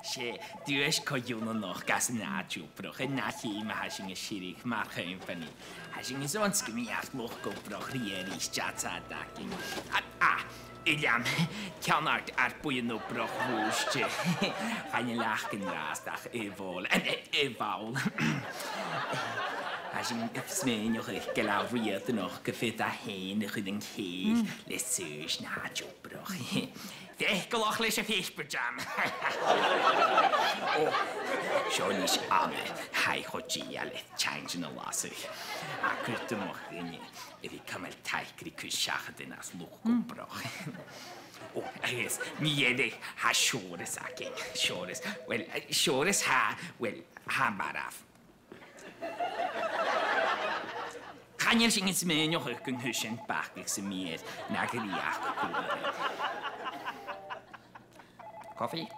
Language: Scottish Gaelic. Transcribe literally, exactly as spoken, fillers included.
'S e duais co-ionannach gus an àite-obrach, an ath-cheum a tha sinn a' sireadh mar chompanaidh. Tha sinn airson sgmìos luchd-obrach ri èirigh 's teatsa againn. A, a, Uilleam, ceannard ar buidheann-obrach bhùirte. Chan eil e ach an-dràsta ach a' bhall, a' bhall. Tha sinn a' smaoineachadh gu bheil e riatanach gum faod e fhèin a chur an cèill le suas na àite-obrach. Faiceallach leis a' phaper jam. Ò, seo a-nis Anna, tha i cho dèidheil air teangan a lasadh. Ach cuiridh mo dhuine a bhith a' cumail taic ri cur seachad às luchd-obrach. Ò, agus mu dheireadh, tha Seòras againn. Seòras. Uill, eh, Seòras tha, uill, tha marbh. Chan eil sinn a' smaoineachadh gun cuir sin bacadh sam bith air na gu bhith ach còmhla. Cofaidh?